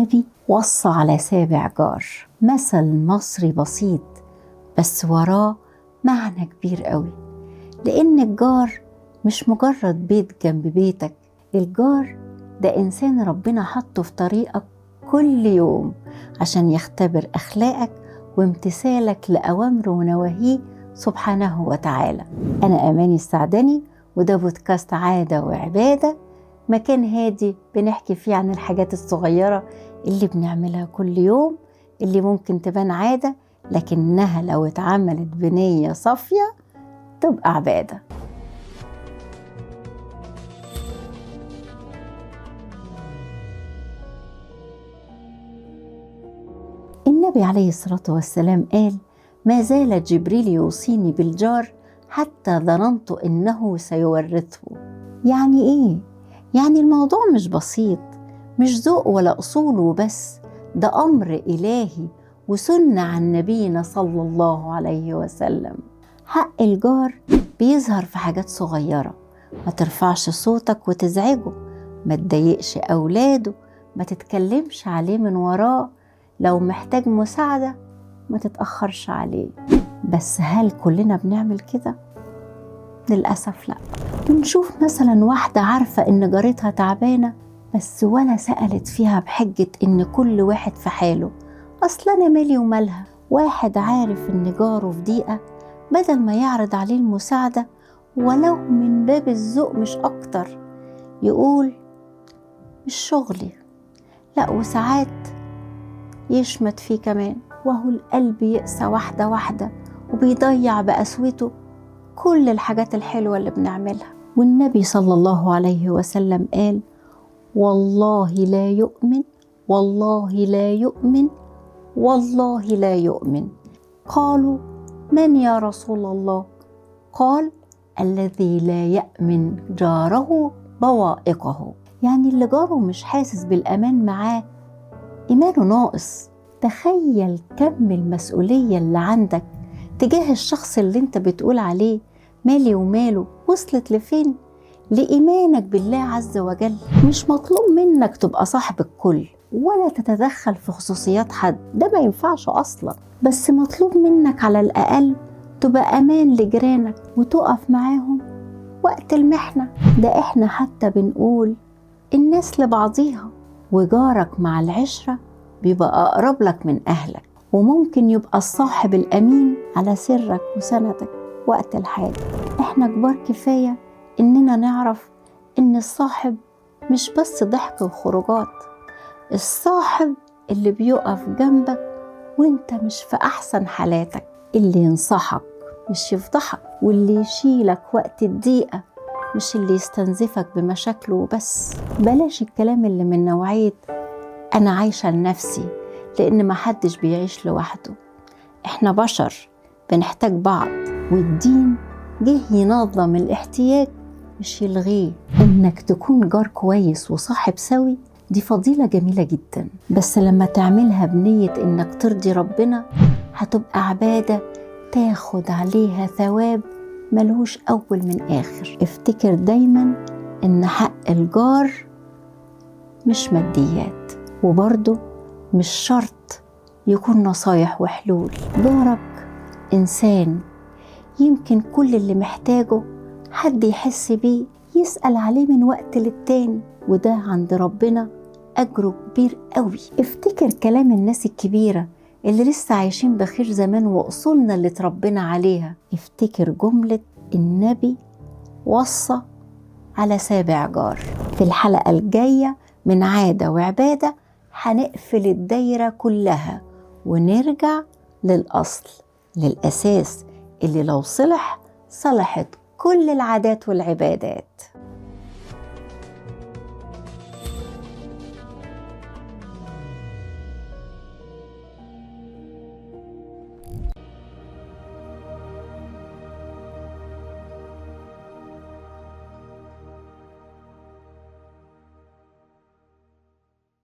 النبي وصى على سابع جار. مثل مصري بسيط بس وراه معنى كبير قوي، لأن الجار مش مجرد بيت جنب بيتك، الجار ده إنسان ربنا حطه في طريقك كل يوم عشان يختبر أخلاقك وامتثالك لأوامره ونواهيه سبحانه وتعالى. أنا أماني السعدني، وده بودكاست عادة وعبادة، مكان هادي بنحكي فيه عن الحاجات الصغيرة اللي بنعملها كل يوم، اللي ممكن تبان عادة لكنها لو اتعملت بنية صافية تبقى عبادة. النبي عليه الصلاة والسلام قال: ما زال جبريل يوصيني بالجار حتى ظننت إنه سيورثه. يعني إيه؟ يعني الموضوع مش بسيط، مش ذوق ولا أصول وبس، ده أمر إلهي وسنة عن نبينا صلى الله عليه وسلم. حق الجار بيظهر في حاجات صغيرة، ما ترفعش صوتك وتزعجه، ما تضايقش أولاده، ما تتكلمش عليه من وراه، لو محتاج مساعدة ما تتأخرش عليه. بس هل كلنا بنعمل كده؟ للأسف لا. بنشوف مثلا واحدة عارفة إن جارتها تعبانة بس ولا سألت فيها بحجة إن كل واحد في حاله، أصل أنا مالي ومالها. واحد عارف إن جاره في ضيقة، بدل ما يعرض عليه المساعدة ولو من باب الذوق مش أكتر، يقول مش شغلي. لا، وساعات يشمت فيه كمان، وهو القلب يقسى واحدة واحدة وبيضيع بقسوته كل الحاجات الحلوة اللي بنعملها. والنبي صلى الله عليه وسلم قال: والله لا يؤمن، والله لا يؤمن، والله لا يؤمن. قالوا: من يا رسول الله؟ قال: الذي لا يأمن جاره بوائقه. يعني اللي جاره مش حاسس بالأمان معاه إيمانه ناقص. تخيل كم المسؤولية اللي عندك تجاه الشخص اللي انت بتقول عليه مالي وماله وصلت لفين؟ لإيمانك بالله عز وجل. مش مطلوب منك تبقى صاحب الكل ولا تتدخل في خصوصيات حد، ده ما ينفعش أصلا، بس مطلوب منك على الأقل تبقى أمان لجيرانك وتقف معاهم وقت المحنة. ده احنا حتى بنقول الناس لبعضيها، وجارك مع العشرة بيبقى أقرب لك من أهلك، وممكن يبقى الصاحب الأمين على سرك وسندك وقت الحاجة. احنا كبار كفاية إننا نعرف إن الصاحب مش بس ضحك وخروجات، الصاحب اللي بيقف جنبك وانت مش في أحسن حالاتك، اللي ينصحك مش يفضحك، واللي يشيلك وقت الضيقة مش اللي يستنزفك بمشاكله وبس. بلاش الكلام اللي من نوعية أنا عايشة لنفسي، لأن ما حدش بيعيش لوحده، إحنا بشر بنحتاج بعض، والدين جه ينظم الاحتياج مش يلغيه. إنك تكون جار كويس وصاحب سوي دي فضيلة جميلة جدا، بس لما تعملها بنية إنك ترضي ربنا هتبقى عبادة تاخد عليها ثواب ملهوش أول من آخر. افتكر دايما إن حق الجار مش ماديات، وبرضه مش شرط يكون نصايح وحلول. جارك إنسان يمكن كل اللي محتاجه حد يحس بيه، يسأل عليه من وقت للتاني، وده عند ربنا أجره كبير قوي. افتكر كلام الناس الكبيرة اللي لسه عايشين بخير زمان وأصولنا اللي تربينا عليها. افتكر جملة النبي وصى على سابع جار. في الحلقة الجاية من عادة وعبادة هنقفل الدايرة كلها ونرجع للأصل، للأساس اللي لو صلح صلحت كل العادات والعبادات.